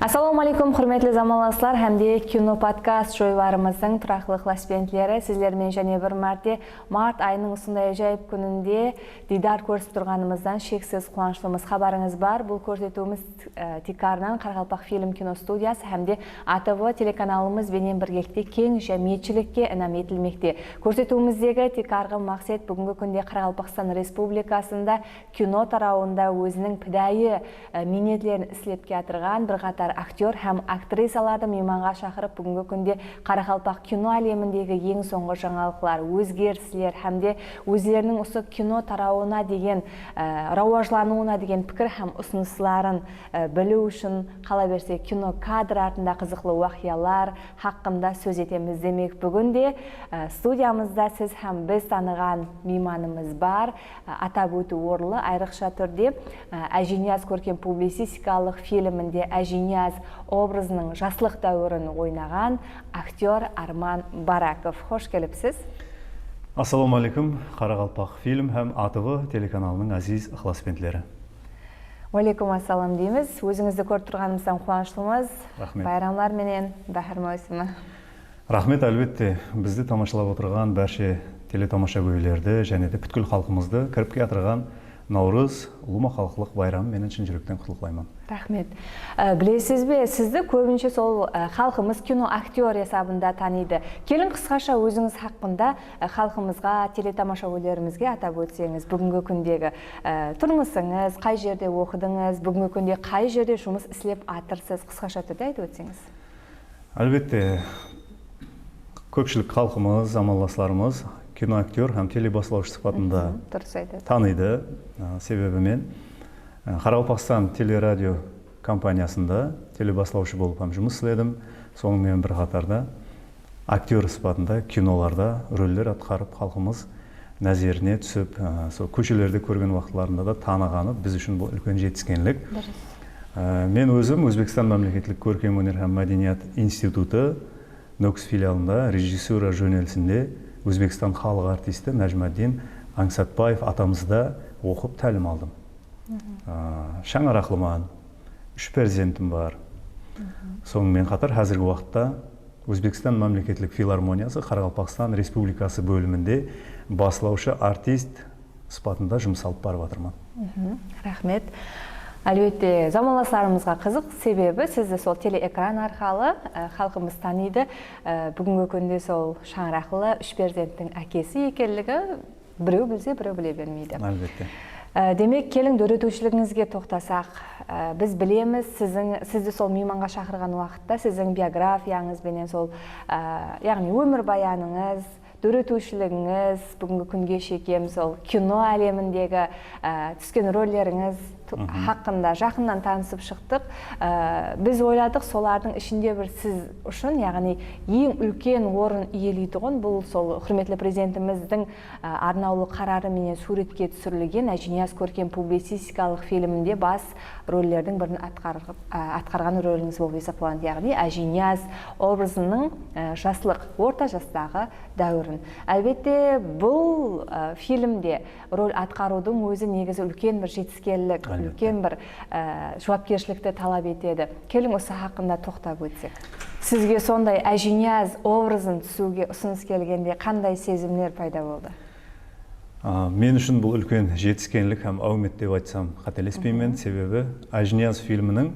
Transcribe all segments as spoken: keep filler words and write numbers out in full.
Assalawma aleykum, húrmetli zamanlaslar hám de Kino podkast joybarımızdıń turaqlı ıqlasbentleri. Sizler menen jáne bir márte mart ayınıń usınday ájayıp kúninde diydar kórisip turǵanımızdan sheksiz quwanıshlımız. Xabarıńız bar, bul kórsetiwimiz, e, tiykarınan Qaraqalpaqfilm kinostudiyası hám de A T V telekanalımız benen birgelikte keń jámiyetshilikke inam etilmekte. Kórsetiwimizdegi tiykarǵı maqset búgingi kúnde Qaraqalpaqstan Respublikasında kino tarawında óziniń pidayı, e, miynetlerin islep kiyatırǵan bir qatar aktyor hám aktrisalardı miymanǵa shaqırıp, búgingi kúnde qaraqalpaq kino álemindegi eń sońǵı jańalıqlar, ózgerisler hám de ózleriniń usı kino tarawına degen, e, rawajlanıwına degen pikir hám usınısların, e, biliw ushın, qala berse, kino kadr artında qızıqlı waqıyalar haqqında sóz etemiz. Demek, búgin de, e, studiyamızda siz hám biz tanıǵan miymanımız bar. Atap ótiw orınlı, ayrıqsha túrde, á, Ájiniyaz kórkem publicistikalıq filminde Ájiniyaz obrazınıń jaslıq dáwirin oynaǵan aktyor Arman Barakov. Xosh kelipsiz. Assalawma aleykum, Qaraqalpaqfilm hám A T V telekanalınıń áziz ıqlasbentleri. Wa aleykum assalam deymiz. Ózińizdi kórip turǵanımızdan quwanıshlımız. Raxmet. Bayramlar menen, báhár máwsimi. Raxmet, álbette. Bizdi tamashalap otırǵan bárshe teletamashagóylerdi jáne de pútkil xalqımızdı kirip kiyatırǵan Nawrız ulıwma xalıqlıq bayramı menen shın júrekten qutlıqlayman. Raxmet. Á, bilesiz be, sizdi kóbinshe sol, á, xalqımız kino aktyor esabında tanıydı. Keliń, qısqasha ózińiz haqqında, á, xalqımızǵa, teletamashagóylerimizge atap ótseńiz, búgingi kúndegi, á, turmısıńız, qay jerde oqıdıńız, búgingi kúnde qay jerde jumıs islep atırsız, qısqasha túrde aytıp ótseńiz. Álbette, kópshilik xalqımız, zamanlaslarımız kino aktyor hám telebaslawshı sıpatında tanıydı. Sebebi men, e, Qaraqalpaqstan teleradio kompaniyasında telebaslawshı bolıp hám jumıs isledim. Sonıń menen bir qatarda aktyor sıpatında kinolarda roller atqarıp, xalqımız názerine túsip, e, sol kóshelerde kórgen waqıtlarında da tanıǵanı biz ushın bul úlken jetiskenlik. E, men ózim Ózbekstan mámleketlik kórkem óner hám mádeniyat institutı Nókis filialında rejissura jónelisinde Ózbekstan xalıq artisti Nájmaddin Ańsatbaev atamızda oqıp tálim aldım. A, shańaraqlıman, úsh perzentim bar. Sonıń menen qatar, házirgi waqıtta Ózbekstan mámleketlik filarmoniyası Qaraqalpaqstan Respublikası bóliminde baslawshı artist sıpatında jumıs alıp barıp atırman. Raxmet. Álbette, zamanlaslarımızǵa qızıq, sebebi sizdi sol teleekran arqalı, e, xalqımız tanıydı. E, búgingi kúnde sol shańaraqlı úsh perzenttiń ákesi ekenligi birew bilse, birew bile bermeydi. Álbette. E, demek, keliń, dóretiwshiligińizge toqtasaq. E, biz bilemiz, siziń, sizdi sol miymanǵa shaqırǵan waqıtta siziń biografiyańız benen sol, e, yaǵnıy ómirbayanıńız, dóretiwshiligińiz, búgingi kúnge shekem sol kino álemindegi, e, túsken rollerińiz tu-, haqqında jaqınnan tanısıp shıqtıq. E, biz oyladıq, solardıń ishinde bir siz ushın, yaǵnıy eń úlken orın iyeleytuǵın bul sol húrmetli Prezidentimizdiń, e, arnawlı qararı menen súwretke túsirilgen Ájiniyaz kórkem publicistikalıq filminde bas rollerdiń birin atqarǵ-, e, atqarǵan rolińiz bolıp esaplanadı. Yaǵnıy Ájiniyaz obrazınıń, e, jaslıq, orta jastaǵı dáwirin. Álbette, bul, e, filmde rol atqarıwdıń ózi negizi úlken bir jetiskenlik, úlken bir, e, juwapkershilikti talap etedi. Keliń, usı haqqında toqtap ótsek. Sizge sonday Ájiniyaz obrazın túsiwge usınıs kelgende qanday sezimler payda boldı? A, men ushın bul úlken jetiskenlik hám áwmet dep aytsam qátelespeymen. Sebebi Ájiniyaz filminiń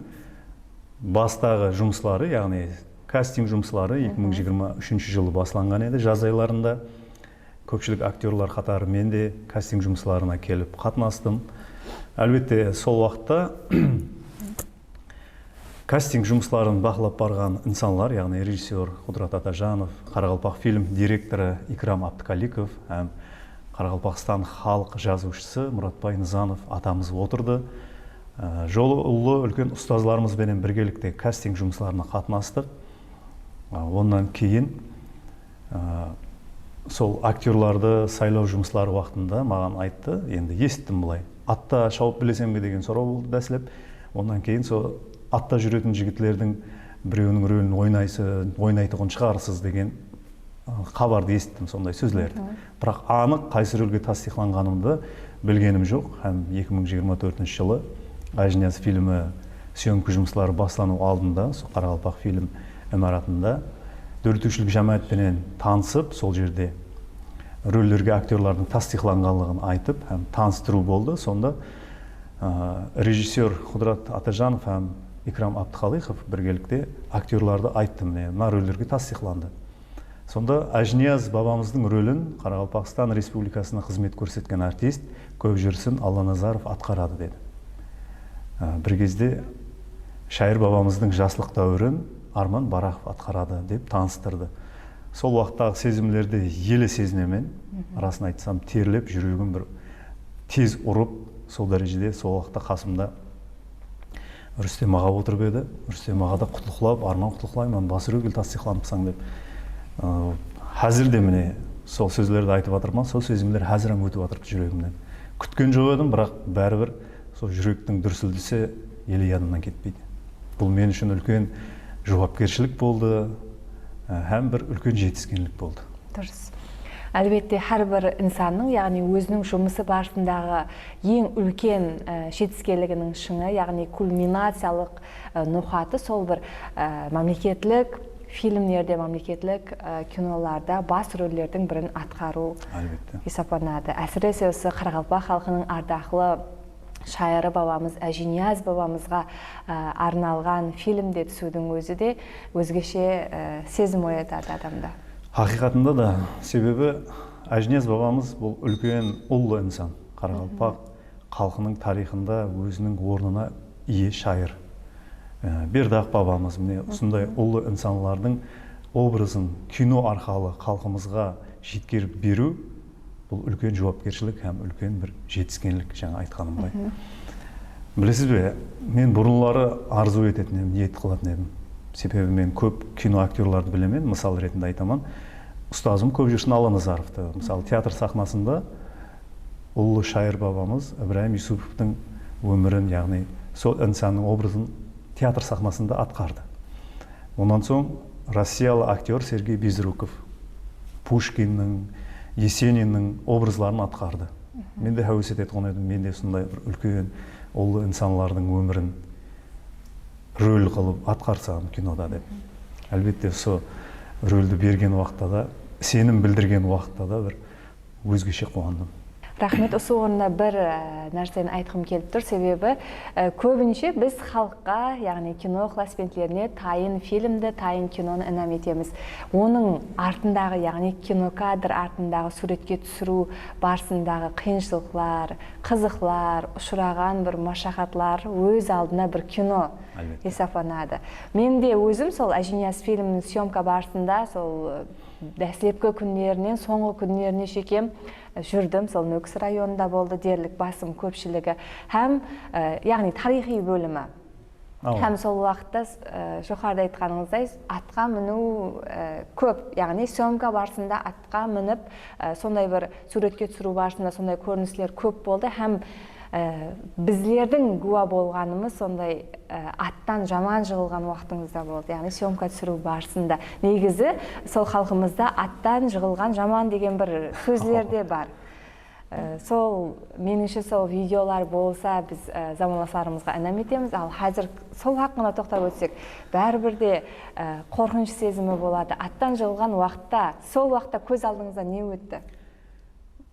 bastaǵı jumısları, yaǵnıy kasting jumısları eki mıń jigirma úshinshi jılı baslanǵan edi, jaz aylarında. Kópshilik aktyorlar qatarı men de kasting jumıslarına kelip qatnastım. Álbette, sol waqıtta kasting jumısların baqlap barǵan insanlar, yaǵnıy rejissyor Qudrat Atajanov, Qaraqalpaqfilm direktorı Ikram Abdukalikov hám Qaraqalpaqstan xalıq jazıwshısı Muratbay Nızanov atamız otırdı. Á, jolı ullı, úlken ustazlarımız benen birgelikte kasting jumıslarına qatnastıq. Á, onnan keyin, á, sol aktyorlardı saylaw jumısları waqtında maǵan ayttı, endi esittim bılay. Atta shawıp bileseń be degen soraw boldı dáslep. Onnan keyin sol atta júretin jigitlerdiń birewiniń rolin oynaysız, oynaytuǵın shıǵarsız degen, ı, xabardı esittim, sonday sózlerdi. Biraq anıq qaysı rolge tastıyıqlanǵanımdı bilgenim joq. Hám eki mıń jigirma tórtinshi jılı Ájiniyaz filmi Syomka jumısları baslanıw aldında usı Qaraqalpaqfilm imaratında dóretiwshilik jámáát penen tanısıp, sol jerde rollerge aktyorlardıń tastıyıqlanǵanlıǵın aytıp hám tanıstırıw boldı. Sonda, a, rejissyor Qudrat Atajanov hám Ikram Abdıqalıqov birgelikte aktyorlardı ayttı, mine, mına rollerge tastıyıqlandı. Sonda Ájiniyaz babamızdıń rolin Qaraqalpaqstan Respublikasına xızmet kórsetken artist Kópjúrsin Allanazarov atqaradı, dedi. Á, bir gezde shayır babamızdıń jaslıq dáwirin Arman Baraqov atqaradı, dep tanıstırdı. Sol waqıttaǵı sezimlerdi ele sezinemen. Rasın aytsam, terlep, júregim bir tez urıp, sol dárejede sol waqıtta qasımda Rústem aǵa otırıp edi. Rústem aǵa da qutlıqlap, Arman, qutlıqlayman, bas rolge tastıyıqlanıpsań, dep. Aa, házir de mine sol sózlerdi aytıp atırman, sol sezimler házir hám ótip atırıptı júregimnen. Kútken joq edim, biraq báribir sol júrektiń dúrsildisi ele yadımnan ketpeydi. Bul men ushın úlken juwapkershilik boldı, e, hám bir úlken jetiskenlik boldı. Durıs. Álbette, hár bir insannıń, yaǵnıy óziniń jumısı barısındaǵı eń úlken, e, jetiskenliginiń shıńı, yaǵnıy kulminaciyalıq, e, noqatı sol bir, e, mámleketlik filmlerde, mámleketlik, e, kinolarda bas rollerdiń birin atqarıw Álbette. Esaplanadı. Ásirese, usı qaraqalpaq xalqınıń ardaqlı shayırı babamız Ájiniyaz babamızǵa, e, arnalǵan filmde túsiwdiń ózi de ózgeshe, e, sezim oyatadı adamda. Haqıyqatında da, sebebi Ájiniyaz babamız bul úlken, ullı insan. Qaraqalpaq xalqınıń tariyxında óziniń ornına iye shayır. E, Berdaq babamız, mine, usınday ullı insanlardıń obrazın kino arqalı xalqımızǵa jetkerip beriw, bul úlken juwapkershilik hám úlken bir jetiskenlik, jańa aytqanımday. Bilesiz be, men burınları arzıw etetin edim, niyet qılatın edim. Sebebi men kóp kino aktyorlardı bilemen, mısal retinde aytaman. Ustazım kóp júrsin Allanazarovtı. Mısalı, teatr saxnasında ullı shayır babamız Ibrayım Yusupovtıń ómirin, yaǵnıy sol insannıń obrazın teatr saxnasında atqardı. Onnan soń rossiyalı aktyor Sergey Bezrukov Pushkinniń, Yeseninniń obrazların atqardı. Men de háwes etetuǵın edim, men de usınday bir úlken, ullı insanlardıń ómirin rol qılıp atqarsam kinoda dep. Álbette, usı roldi bergen waqıtta da, isenim bildirgen waqıtta da bir ózgeshe quwandım. Raxmet, usı orında bir, e, nárseni aytqım kelip tur, sebebi, e, kóbinshe biz xalıqqa, yaǵnıy kino ıqlasbentlerine tayın filmdi, tayın kinonı inam etemiz. Onıń artındaǵı, yaǵnıy kinokadr artındaǵı súwretke túsiriw barısındaǵı qıyınshılıqlar, qızıqlar, ushıraǵan bir mashaqatlar óz aldına bir kino Álbette. Esaplanadı. Men de ózim sol Ájiniyaz filminiń syomka barısında sol, e, dáslepki kúnlerinen sońǵı kúnlerine shekem, e, júrdim. Sol Nókis rayonında boldı derlik basım kópshiligi. Hám, e, yaǵnıy tariyxıy bólimi. Awa. Hám sol waqıtta, e, joqarıda aytqanıńızday, atqa miniw, e, kóp. Yaǵnıy syomka barısında atqa minip, e, sonday bir súwretke túsiriw barısında sonday kórinisler kóp boldı. Hám, e, bizlerdiń gúwa bolǵanımız sonday, e, attan jaman jıǵılǵan waqtıńız da boldı, yaǵnıy syomka túsiriw barısında. Negizi sol xalqımızda attan jıǵılǵan jaman degen bir sózler de bar. E, sol, menińshe, sol videolar bolsa, biz, e, zamanlaslarımızǵa inam etemiz. Al házir sol haqqında toqtap ótsek, báribir de, e, qorqınısh sezimi boladı. Attan jıǵılǵan waqıtta, sol waqıtta kóz aldıńızda ne ótti?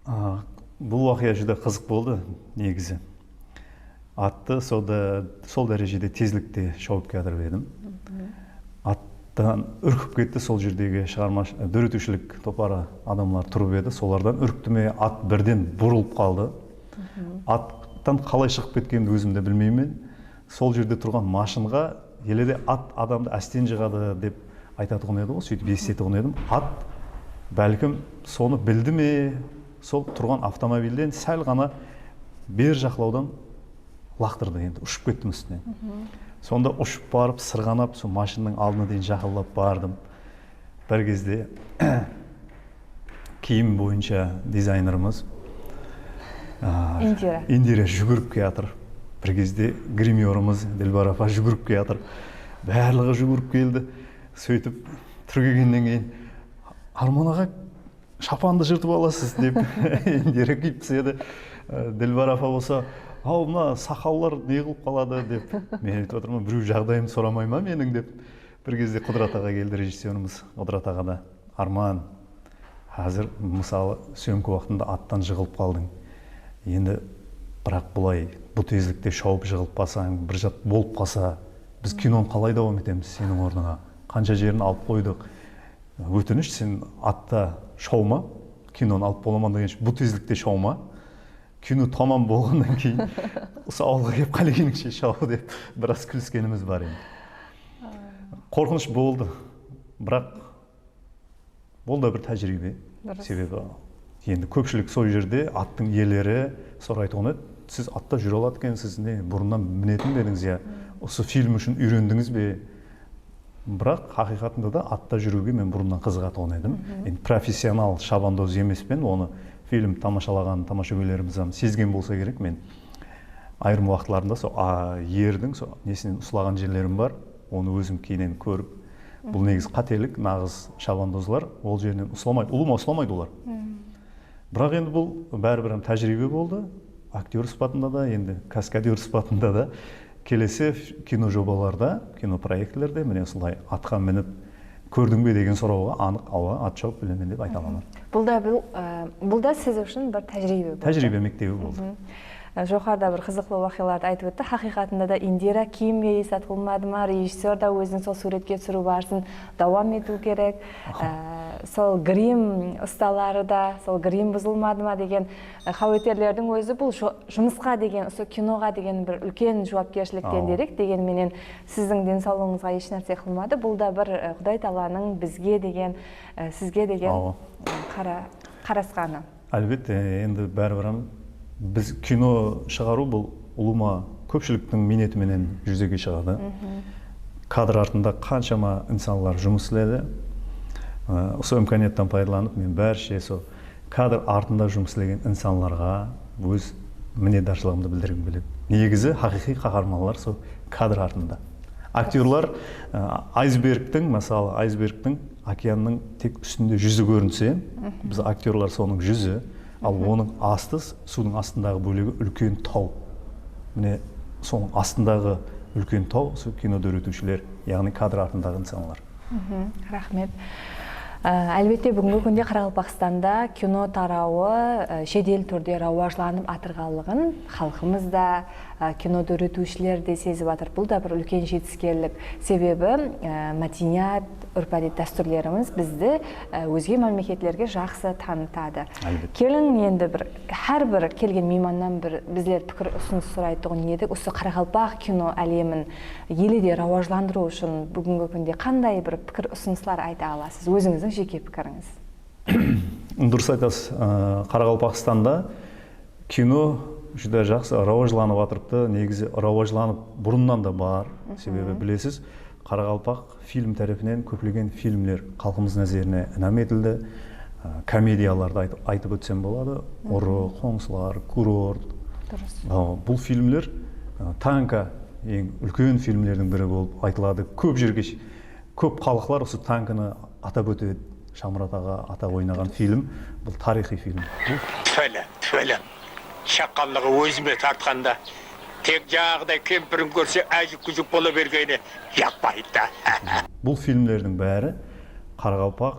A, bul waqıya júdá qızıq boldı, negizi. Attı sol da, sol dárejede tezlikte shawıp kiyatırıp edim. Attan úrkip ketti, sol jerdegi shıǵarmash-, dóretiwshilik toparı adamlar turıp edi, solardan úrikti me, at birden burılıp qaldı. Attan qalay shıǵıp ketkenimdi ózim de bilmeymen. Sol jerde turǵan mashınǵa ele de at adamdı ásten jıǵadı dep aytatuǵın edi ǵoy, sóytip esitetuǵın edim. At bálkim sonı bildi me, sol turǵan avtomobilden sál ǵana ber jaqlawdan laqtırdı, endi ushıp kettim ústinen. Sonda ushıp barıp, sırǵanap, sol mashınnıń aldına deyin jaqınlap bardım. Bir gezde kiyim boyınsha dizaynerimiz, a, Indira. Indira júgirip kiyatır. Bir gezde grimyorımız Dilbar apa júgirip kiyatır. Barlıǵı júgirip keldi. Sóytip túrgegennen keyin, "Arman aǵa, shapandı jırtıp alasız," dep Indira kiyip tisedi. E, Dilbar apa bolsa, Haw, mına saqallar ne qılıp qaladı dep. Men aytıp atırman, birew jaǵdayımdı soramay ma meniń dep. Bir gezde Qudrat aǵa keldi, rejissyorımız. Qudrat aǵa da, Arman, házir, mısalı, syomka waqtında attan jıǵılıp qaldıń. Endi, biraq, bılay, bu tezlikte shawıp jıǵılıp qalsań, bir zat bolıp qalsa, biz kinonı qalay dawam etemiz seniń ornıńa? Qansha jerin alıp qoydıq. Ótinish, sen atta shawma, kinonı alıp bolaman degenshe, bu tezlikte shawma. Kino tamam bolǵannan keyin usı awılǵa kelip qálegenińshe shaw dep biraz kúliskenimiz bar endi. Qorqınısh boldı. Biraq bul da bir tájiriybe. Durıs. Sebebi endi kópshilik sol jerde attıń iyeleri soraytuǵın edi. Siz atta júre aladı ekensiz, ne, burınnan minetin be edińiz, ya usı film ushın úyrendińiz be? Biraq, haqıyqatında da, atta júriwge men burınnan qızıǵatuǵın edim. Endi professional shabandoz emespen, onı film tamashalaǵan tamashagóylerimiz hám sezgen bolsa kerek, men ayırım waqıtlarında sol, a, erdiń sol nesinen uslaǵan jerlerim bar, onı ózim keyninen kórip, bul negizi qátelik, naǵız shabandozlar ol jerinen uslamaydı, ulıwma uslamaydı olar. Biraq endi bul báribir hám tájiriybe boldı. Aktyor sıpatında da, endi kaskadyor sıpatında da. Kelesi kino jobalarda, kino proektlerde mine usılay atqa minip kórdiń be degen sorawǵa anıq, awa, at shawıp bilemen dep ayta alaman. Bul da, bul, e, bul da siz ushın bir tájiriybe boldı. Tájiriybe mektebi boldı. E, joqarıda bir qızıqlı waqıyalardı aytıp ótti. Haqıyqatında da Indira kiyimge esat qılmadı ma? Rejissyor da óziniń sol súwretke túsiriw barısın dawam etiw kerek. E, sol grim ustaları da, sol grim buzılmadı ma degen, e, qáweterlerdiń ózi bul jo-, jumısqa degen, usı kinoǵa degen bir úlken juwapkershilikten derek. Degen menen, siziń densawlıǵıńızǵa hesh nárse qılmadı. Bul da bir, e, Quday taalanıń bizge degen, e, sizge degen, e, qara-, qarasqanı. Álbette, endi báribir hám biz kino shıǵarıw bul ulıwma kópshiliktiń miyneti menen júzege shıǵadı. Kadr artında qanshama insanlar jumıs isledi. I, usı imkaniyattan paydalanıp, men bárshe sol kadr artında jumıs islegen insanlarǵa óz minnetdarshılıǵımdı bildirgim keledi. Negizi haqıyqıy qaharmanlar sol kadr artında. Aktyorlar, ı, aysbergtiń, mısalı, aysbergtiń okeannıń tek ústinde júzi kórinse, biz aktyorlar sonıń júzi, al onıń astı, s-, suwdıń astındaǵı bólegi úlken taw. Mine, sonıń astındaǵı úlken taw, sol kino dóretiwshiler, yaǵnıy kadr artındaǵı insanlar. Raxmet. Á, álbette, búgingi kúnde Qaraqalpaqstanda kino tarawı, á, jedel túrde rawajlanıp atırǵanlıǵın xalqımız da, á, kino dóretiwshiler de sezip atır. Bul da bir úlken jetiskenlik. Sebebi, á, mádeniyat, úrp-ádet, dástúrlerimiz bizdi, á, ózge mámleketlerge jaqsı tanıtadı. Álbette. Keliń, endi bir, hár bir kelgen miymannan bir bizler pikir usınıs soraytuǵın edik. Usı qaraqalpaq kino álemin ele de rawajlandırıw ushın búgingi kúnde qanday bir pikir usınıslar ayta alasız? Ózińizdiń jeke pikirińiz. Durıs aytasız. Aa, Qaraqalpaqstanda kino júdá jaqsı rawajlanıp atırıptı. Negizi rawajlanıp burınnan da bar. Sebebi bilesiz, qaraqalpaq film tárepinen kóplegen filmler xalqımız názerine inam etildi. Á, komediyalardı aytıp, aytıp ótsem boladı. Urı, Qońsılar, Kurort. Durıs. Á, bul filmler, á, Tanka eń úlken filmlerdiń biri bolıp aytıladı. Kóp jerge sh-, kóp xalıqlar usı Tankını atap ótedi. Shamurat aǵa atap oynaǵan film, bul tariyxıy film. Bul Tfele, tfele. Shaqqanlıǵı ózime tartqanda, tek jańaǵıday kempirin kórse, ájik-gújik bola bergeni jaqpaydı da. Bul filmlerdiń bári qaraqalpaq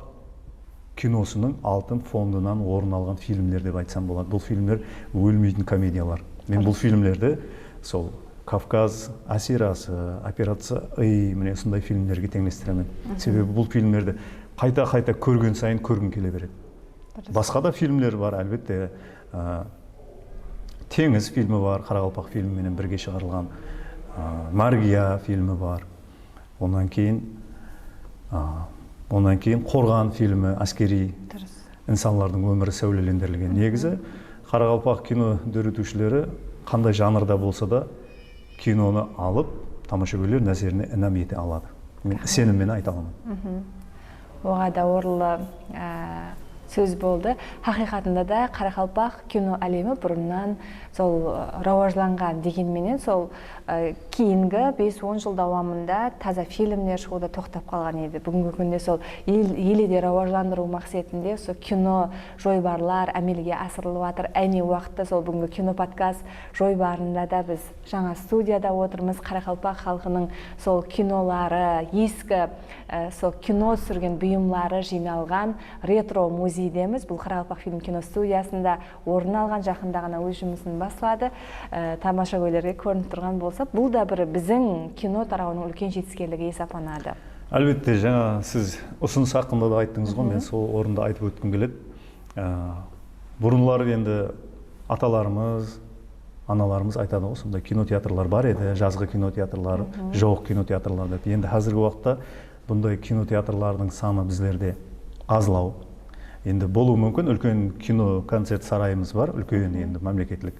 kinosınıń altın fondınan orın alǵan filmler dep aytsam boladı. Bul filmler ólmeytin komediyalar. Men bul filmlerdi sol Kavkaz asirası, Operaciya I, mine, usınday filmlerge teńlestiremen. Sebebi bul filmlerdi qayta-qayta kórgen sayın kórgim kele beredi. Basqa da filmler bar, álbette. Á, Teńiz filmi bar, qaraqalpaq filmi menen birge shıǵarılǵan. Á, Márgiya filmi bar. Onnan keyin, á, onnan keyin Qorǵan filmi, áskeriy insanlardıń ómiri sáwlelendirilgen. Negizi, qaraqalpaq kino dóretiwshileri qanday janrda bolsa da, kinonı alıp, tamashagóyler názerine inam ete aladı. Men isenim menen ayta alaman. Oǵada orınlı, á, Sóz boldı. Haqıyqatında da qaraqalpaq kino álemi burınnan sol, ı, rawajlanǵan. Degen menen sol, ı, keyingi bes-on jıl dawamında taza filmler shıǵıwda toqtap qalǵan edi. Búgingi kúnde sol el, ele de rawajlandırıw maqsetinde usı kino joybarlar ámelge asırılıp atır. Áyne waqıtta sol búgingi kino podkast joybarında da biz jańa studiyada otırmız. Qaraqalpaq xalqınıń sol kinoları, eski, e, sol kino túsirgen buyımları jıynalǵan retro muzeydemiz. Bul Qaraqalpaq film kino studiyasında orın alǵan, jaqında ǵana óz jumısın basladı. E, tamashagóylerge kórinip turǵan bolsa, bul da bir biziń kino tarawınıń úlken jetiskenligi esaplanadı. Álbette, jańa siz usınıs haqqında da ayttıńız ǵoy, men sol orında aytıp ótkim keledi. Á, burınları endi atalarımız, analarımız aytadı ǵoy, sonday kinoteatrlar bar edi, jazǵı kinoteatrlar, joq kinoteatrlar dep. Endi házirgi waqıtta bunday kinoteatrlardıń sanı bizlerde azlaw. Endi bolıwı múmkin, úlken kino koncert sarayımız bar, úlken endi mámleketlik.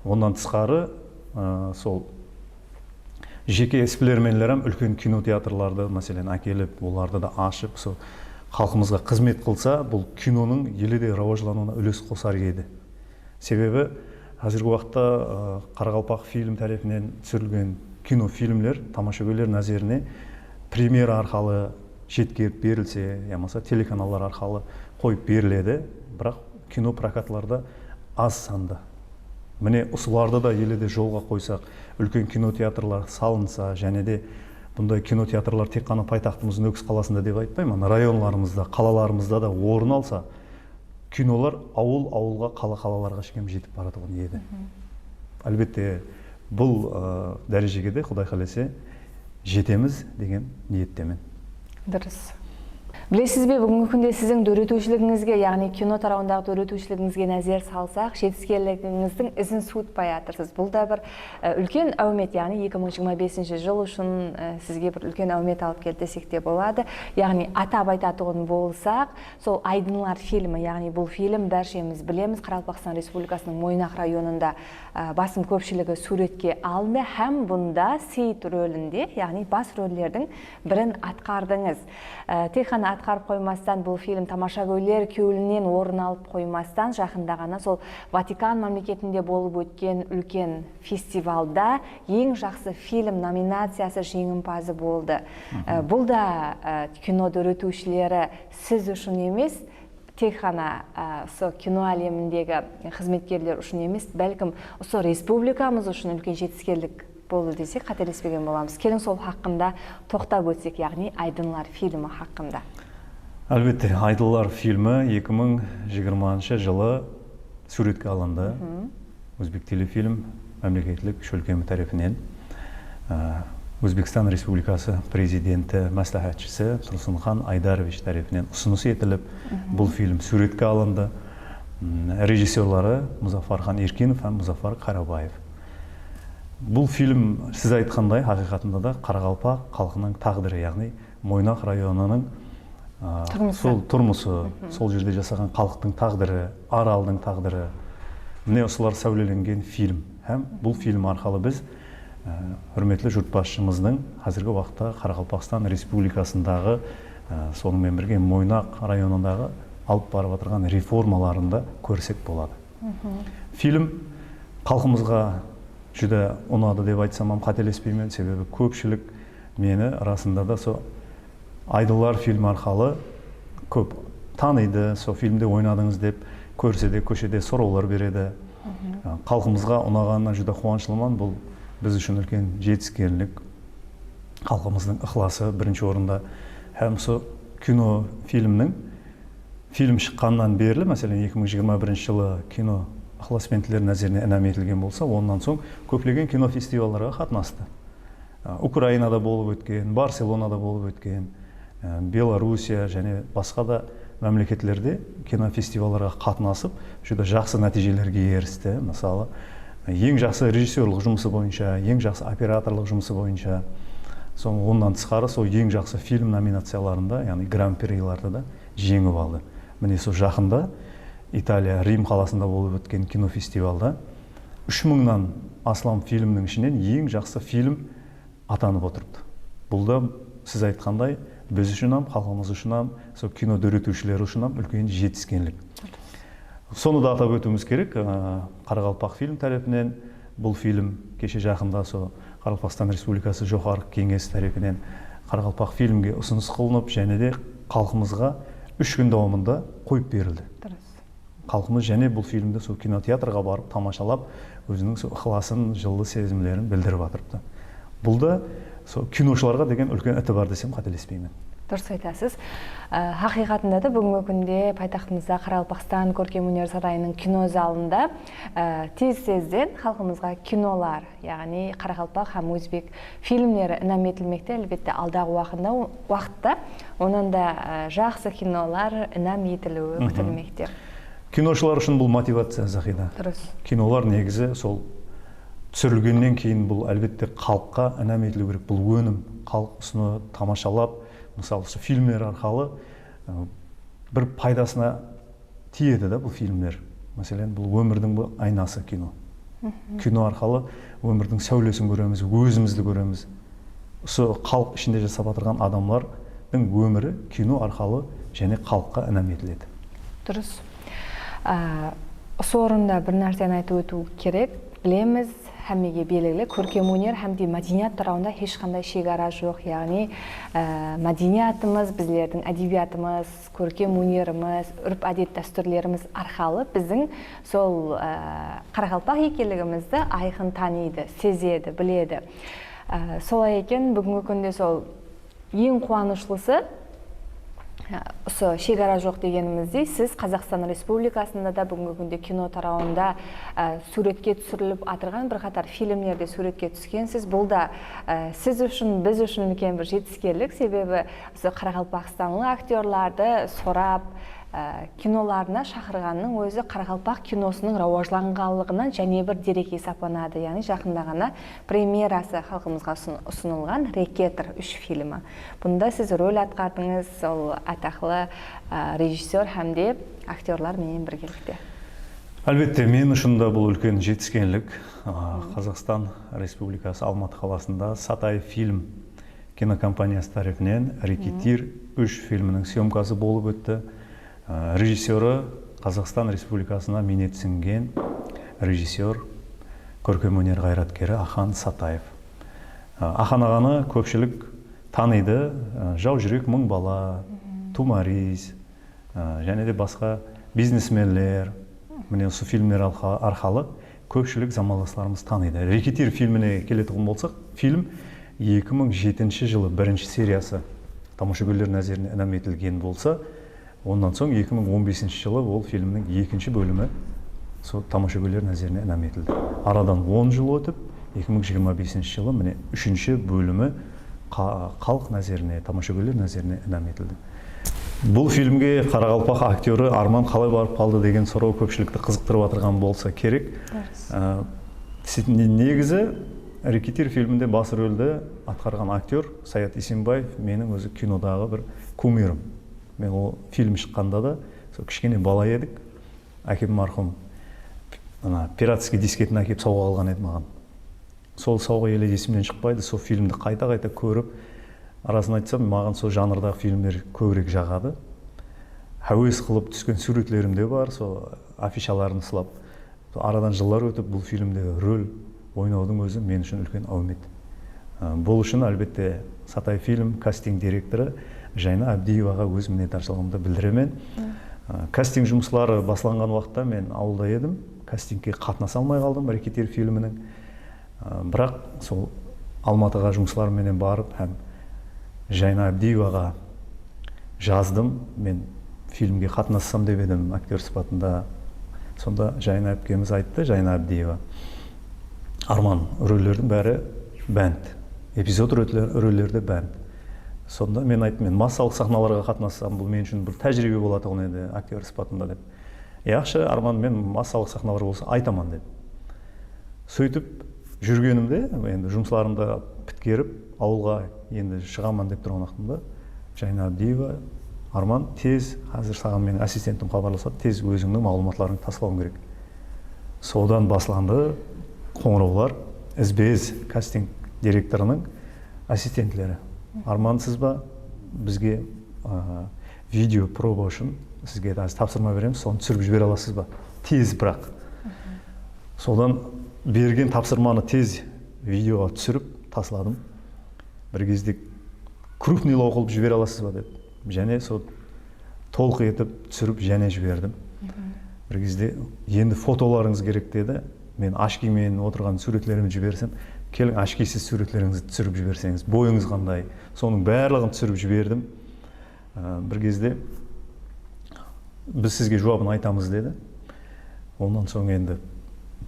Onnan tısqarı, á, sol jeke isbilermenler hám úlken kinoteatrlardı, máselen, ákelip, olardı da ashıp, sol xalqımızǵa xızmet qılsa, bul kinonıń ele de rawajlanıwına úles qosar edi. Sebebi, házirgi waqıtta, ı, Qaraqalpaq film tárepinen túsirilgen kinofilmler tamashagóyler názerine premyera arqalı jetkerip berilse, yamasa telekanallar arqalı qoyıp beriledi, biraq kino prokatlarda az sanda. Mine, usılardı da ele de jolǵa qoysaq, úlken kinoteatrlar salınsa, jáne de bunday kinoteatrlar tek ǵana paytaxtımız Nókis qalasında dep aytpayman, rayonlarımızda, qalalarımızda da orın alsa, kinolar awıl-awılǵa, qala-qalalarǵa shekem jetip baratuǵın edi. Álbette, bul, ı, dárejege de, Quday qálese, jetemiz degen niyettemen. Durıs. Bilesiz be, búgingi kúnde siziń dóretiwshiligińizge, yaǵnıy kino tarawındaǵı dóretiwshiligińizge názer salsaq, jetiskenligińizdiń izin suwıtpay atırsız. Bul da bir, e, úlken áwmet, yaǵnıy eki mıń jigirma besinshi jıl ushın, e, sizge bir úlken áwmet alıp keldi desek te boladı. Yaǵnıy atap aytatuǵın bolsaq, sol Aydınlar filmi, yaǵnıy bul film, bárshemiz bilemiz, Qaraqalpaqstan Respublikasınıń Moynaq rayonında Á, basım kópshiligi súwretke alındı hám bunda Seyit rolinde, yaǵnıy bas rollerdiń birin atqardıńız. Á, tek ǵana atqarıp qoymastan, bul film tamashagóyler kewlinen orın alıp qoymastan, jaqında ǵana sol Vatikan mámleketinde bolıp ótken úlken festivalda eń jaqsı film nominaciyası jeńimpazı boldı. Á, bul da, á, kino dóretiwshileri siz ushın emes, tek ǵana, á, usı kino álemindegi xızmetkerler ushın emes, bálkim usı respublikamız ushın úlken jetiskenlik boldı desek, qátelespegen bolamız. Keliń, sol haqqında toqtap ótsek, yaǵnıy Aydınlar filmi haqqında. Álbette, Aydınlar filmi eki mıń jigirmanshı jılı súwretke alındı. Ózbektelefilm mámleketlik shólkemi tárepinen, á, Ózbekstan Respublikası Prezidenti másláhátshisi Tursınxan Aydarovich tárepinen usınıs etilip, bul film súwretke alındı. M, rejissyorları Muzaffarxan Erkinov hám Muzaffar Qarabaev. Bul film, siz aytqanday, haqıyqatında da qaraqalpaq xalqınıń táǵdiri, yaǵnıy Moynaq rayonınıń, a, turmısı, sol turmısı, sol jerde jasaǵan xalıqtıń táǵdiri, Araldıń táǵdiri. Mine, usılar sáwlelengen film. Hám bul film arqalı biz, a, húrmetli jurtbasshımızdıń házirgi waqıtta Qaraqalpaqstan Respublikasındaǵı, a, sonıń menen birge Moynaq rayonındaǵı alıp barıp atırǵan reformaların da kórsek boladı. Film xalqımızǵa júdá unadı dep aytsam hám qátelespeymen, sebebi kópshilik meni rasında da sol Aydınlar filmi arqalı kóp tanıydı, sol filmde oynadıńız dep kórse de, kóshede sorawlar beredi. Xalqımızǵa unaǵanına júdá quwanıshlıman, bul biz ushın úlken jetiskenlik, xalqımızdıń ıqlası birinshi orında. Hám sol kino filmniń Film shıqqannan berli, máselen, eki mıń jigirma birinshi jılı kino ıqlasbentler názerine inam etilgen bolsa, onnan soń kóplegen kino festivallarǵa qatnastı. A, Ukrainada bolıp ótken, Barselonada bolıp ótken, a, Belorussiya jáne basqa da mámleketlerde kino festivallarǵa qatnasıp, júdá jaqsı nátiyjelerge eristi. Mısalı, eń jaqsı rejissyorlıq jumısı boyınsha, eń jaqsı operatorlıq jumısı boyınsha, soń onnan tısqarı sol eń jaqsı film nominaciyalarında, yaǵnıy gran-prilardı da jeńip aldı. Mine, sol jaqında Italiya, Rim qalasında bolıp ótken kinofestivalda úsh mıńnan aslam filmniń ishinen eń jaqsı film atanıp otırıptı. Bul da, siz aytqanday, Biz ushın hám, xalqımız ushın hám, sol kino dóretiwshileri ushın hám úlken jetiskenlik. Sonı da atap ótiwimiz kerek, ı, Qaraqalpaqfilm tárepinen bul film keshe jaqında sol Qaraqalpaqstan Respublikası Joqarǵı Keńesi tárepinen Qaraqalpaqfilmge usınıs qılınıp, jáne de xalqımızǵa úsh kún dawamında qoyıp berildi. Durıs. Xalqımız jáne bul filmdi sol kinoteatrǵa barıp tamashalap, óziniń sol ıqlasın, jıllı sezimlerin bildirip atırıptı. Bul da sol kinoshılarǵa degen úlken itibar desem qátelespeymen. Durıs aytasız. Á, haqıyqatında da búgingi kúnde paytaxtımızda Qaraqalpaqstan kórkem óner sarayınıń kino zalında, á, tez-tezden xalqımızǵa kinolar, yaǵnıy qaraqalpaq hám ózbek filmleri inam etilmekte. Álbette, aldaǵı waqında, waqıtta onnan da, e, jaqsı kinolar inam etiliwi kútilmekte. Kinoshılar ushın bul motivaciya, Zahida. Durıs. Kinolar negizi sol túsirilgennen keyin bul, álbette, xalıqqa inam etiliwi kerek. Bul ónim, xalıq usını tamashalap, mısalı, usı filmler arqalı, e, bir paydasına tiyedi da bul filmler. Máselen, bul ómirdiń bul aynası kino. Kino arqalı ómirdiń sáwlesin kóremiz, ózimizdi kóremiz. Usı xalıq ishinde jasap atırǵan adamlardıń ómiri kino arqalı jáne xalıqqa inam etiledi. Durıs. Á, usı orında bir nárseni aytıp ótiw kerek. Bilemiz, hámmege belgili, kórkem óner hám de mádeniyat tarawında hesh qanday shegara joq. Yaǵnıy, á, mádeniyatımız, bizlerdiń ádebiyatımız, kórkem ónerimiz, úrp-ádet dástúrlerimiz arqalı biziń sol, á, qaraqalpaq ekenligimizdi ayqın tanıydı, sezedi, biledi. Á, solay eken, búgingi kúnde sol eń quwanıshlısı, á, usı shegara joq degenimizdey, siz Qazaqstan Respublikasında da búgingi kúnde kino tarawında, á, súwretke túsirilip atırǵan bir qatar filmlerde súwretke túskensiz. Bul da, á, siz ushın, biz ushın úlken bir jetiskenlik, sebebi usı qaraqalpaqstanlı aktyorlardı sorap, á, kinolarına shaqırǵannıń ózi qaraqalpaq kinosınıń rawajlanǵanlıǵınan jáne bir derek esaplanadı. Yaǵnıy, jaqında ǵana premyerası xalqımızǵa usın-, usınılǵan Reketer úsh filmi. Bunda siz rol atqardıńız, ol ataqlı, á, rejissyor hám de aktyorlar menen birgelikte. Álbette, men ushın da bul úlken jetiskenlik. Á, Qazaqstan Respublikası, Almatı qalasında Satay Film kinokompaniyası tárepinen Reketir úsh filminiń syomkası bolıp ótti. Á, rejissyorı Qazaqstan Respublikasına miynet sińgen rejissyor, kórkem óner ǵayratkeri Axan Sataev. Á, Axan aǵanı kópshilik tanıydı. Á, Jaw júrek mıń bala, Tumaris, á, jáne de basqa biznesmenler. Mine, usı filmler arqa-, arqalı kópshilik zamanlaslarımız tanıydı. Reketir filmine keletuǵın bolsaq, film eki mıń jetinshi jılı birinshi seriyası tamashagóyler názerine inam etilgen bolsa, onnan soń eki mıń on besinshi jılı ol filmniń ekinshi bólimi sol tamashagóyler názerine inam etildi. Aradan on jıl ótip, eki mıń jigirma besinshi jılı, mine, úshinshi bólimi qa-, xalıq názerine, tamashagóyler názerine inam etildi. Bul filmge qaraqalpaq aktyorı Arman qalay barıp qaldı degen soraw kópshilikti qızıqtırıp atırǵan bolsa kerek. Durıs. Á, se-, ne-, negizi Reketir filminde bas roldi atqarǵan aktyor Sayat Isenbaev meniń ózi kinodaǵı bir kumirim. Men ol film shıqqanda da, sol kishkene bala edik. Ákem marhum ana piratskiy disketin ákep sawǵa qılǵan edi maǵan. Sol sawǵa ele esimnen shıqpaydı, sol filmdi qayta-qayta kórip, arasın aytsam, maǵan sol janrdaǵı filmler kóbirek jaǵadı. Háwes qılıp túsken súwretlerim de bar, sol afishaların uslap. Sol aradan jıllar ótip, bul filmde rol oynawdıń ózi men ushın úlken áwmet. Á, bul ushın, álbette, Satay Film kasting direktorı Jayna Ábdiyevaǵa óz minnetdarshılıǵımdı bildiremen. Á, kasting jumısları baslanǵan waqıtta men awılda edim. Kastingke qatnasa almay qaldım Reketir filminiń. Á, biraq sol Almatıǵa jumıslarım menen barıp hám Jayna Ábdiyevaǵa jazdım. Men filmge qatnassam dep edim aktyor sıpatında. Sonda Jayna ápkemiz ayttı, Jayna Ábdiyeva, Arman, rollerdiń bári bánt. Epizod roller-, rolleri de bánt. Sonda men ayttım, men massalıq saxnalarǵa qatnassam, bul men ushın bir tájiriybe bolatuǵın edi aktyor sıpatında dep. Yaqshı, Arman, men massalıq saxnalar bolsa aytaman, dedi. Sóytip júrgenimde, endi jumıslarımdı pitkerip, awılǵa endi shıǵaman dep turǵan waqtımda, Jayna Ábdiyeva, Arman, tez, házir saǵan meniń assistentim xabarlasadı, tez ózińniń maǵlıwmatlarıńdı taslawıń kerek. Sodan baslandı qońırawlar, izbe-iz kasting direktorınıń assistentleri. Arman, siz ba? Bizge, a, video proba ushın sizge házir tapsırma beremiz, sonı túsirip jibere alasız ba? Tez, biraq. Sodan bergen tapsırmanı tez videoǵa túsirip tasladım. Bir gezde krupnıylap qılıp jibere alasız ba dep. Jáne sol tolıq etip túsirip jáne jiberdim. Bir gezde endi fotolarıńız kerek dedi. Men ochki menen otırǵan súwretlerimdi jibersem, keliń, ochkisiz súwretlerińizdi túsirip jiberseńiz, boyıńız qanday, sonıń barlıǵın túsirip jiberdim. Á, bir gezde biz sizge juwabın aytamız dedi. Onnan soń endi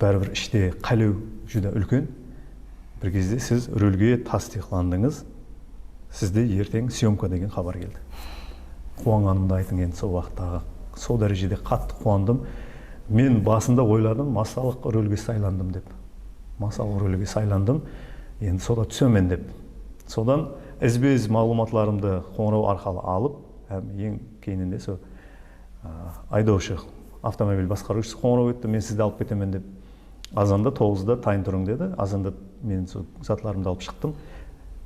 báribir ishte qálew júdá úlken. Bir gezde siz rólge tastıyıqlandıńız. Sizde erteń syomka degen xabar keldi. Quwanǵanımdı aytıń endi sol waqıttaǵı. Sol dárejede qattı quwandım. Men basında oyladım, masalıq rólge saylandım dep. Masalıq rólge saylandım. Endi soda túsemen dep. Sodan izbe-iz maǵlıwmatlarımdı qońıraw arqalı alıp, hám eń keyninde sol, a, aydawshı, avtomobil basqarıwshısı qońıraw etti, men sizdi alıp ketemen dep. Azanda toǵızda tayın turıń dedi. Azanda men sol zatlarımdı alıp shıqtım.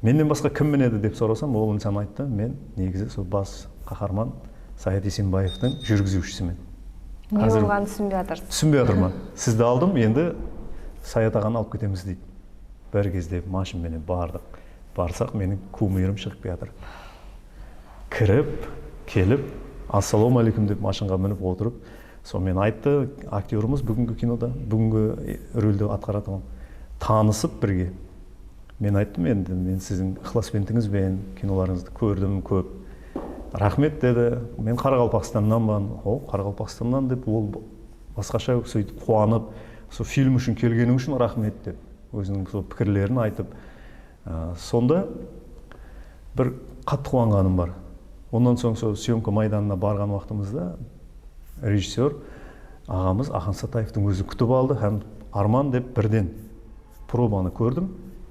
Mennen basqa kim minedi dep sorasam, ol insan ayttı, men negizi sol bas qaharman Sayat Esenbaevtıń júrgiziwshisimen. Ne bolǵanın túsinbey atırsız. Túsinbey atırman. Sizdi aldım, endi Sayat aǵanı alıp ketemiz deydi. Bir gezde mashın menen bardıq. Barsaq, meniń kumirim shıǵıp kiyatır. Kirip, kelip, "Assalawma áleykum," dep mashınǵa minip otırıp, sonı men ayttı, aktyorımız búgingi kinoda, búgingi, e, róldi atqaratuǵın. Tanısıp birge. Men ayttım, endi men siziń ıqlasbentińiz benen kinolarıńızdı kórdim kóp. Raxmet dedi. Men Qaraqalpaqstannanman. O, Qaraqalpaqstannan dep ol basqasha sóytip quwanıp, sol film ushın kelgeniń ushın raxmet dep, óziniń sol pikirlerin aytıp, Á, sonda bir qattı quwanǵanım bar. Onnan soń sol syomka maydanına barǵan waqtımızda rejissyor aǵamız Axan Sataevtıń ózi kútip aldı hám Arman dep birden probanı kórdim.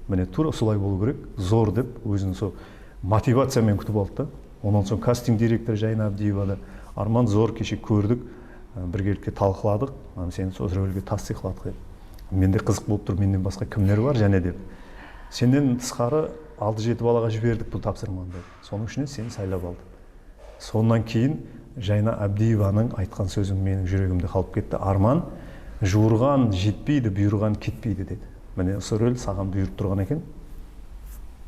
Mine, tuwra usılay bolıw kerek, zor dep ózin sol motivaciya menen kútip aldı da. Onnan soń kasting direktorı Jayna Abdieva da, Arman, zor, keshe kórdik, birgelikte talqıladıq, hám seni sol rólge tastıyıqladıq dep. Mende qızıq bolıp tur, mennen basqa kimler bar jáne dep. Sennen tısqarı altı-jeti balaǵa jiberdik bul tapsırmanı dep. Sonıń ishinen seni saylap aldı. Sonnan keyin Jayna Abdiyevanıń aytqan sózi meniń júregimde qalıp ketti. Arman, juwırǵan jetpeydi, buyırǵan ketpeydi dedi. Mine, usı rol saǵan buyırıp turǵan eken.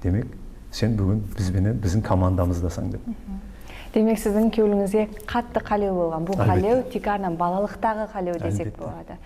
Demek, sen búgin biz benen, biziń komandamızdasań dep. Demek, siziń kewlińizge qattı qálew bolǵan. Bul qálew tiykarınan balalıqtaǵı qálew desek boladı.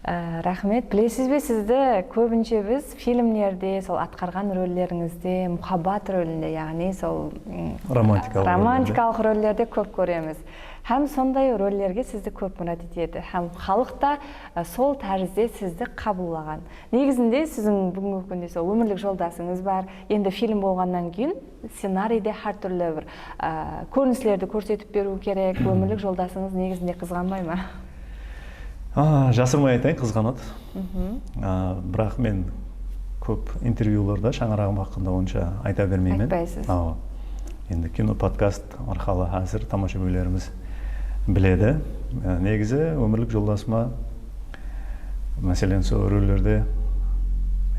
Á, raxmet. Bilesiz be, sizdi kóbinshe biz filmlerde, sol atqarǵan rollerińizde, muhabbat rolinde, yaǵnıy sol, mm, romantikalıq rollerde kóp kóremiz. Hám sonday rollerge sizdi kóp mirát etedi. Hám xalıq ta, á, sol tárizde sizdi qabıllaǵan. Negizinde siziń búgingi kúnde sol ómirlik joldasıńız bar. Endi film bolǵannan keyin scenariyde hár túrli bir, á, kórinislerdi kórsetip beriw kerek. Ómirlik joldasıńız negizinde qızǵanbay ma? A, jasırmay aytayın, qızǵanadı. A, biraq men kóp intervyularda shańaraǵım haqqında onsha ayta bermeymen. Aytpaysız. Awa. Endi kino podkast arqalı házir tamashagóylerimiz biledi. E, negizi ómirlik joldasıma, máselen, sol rollerde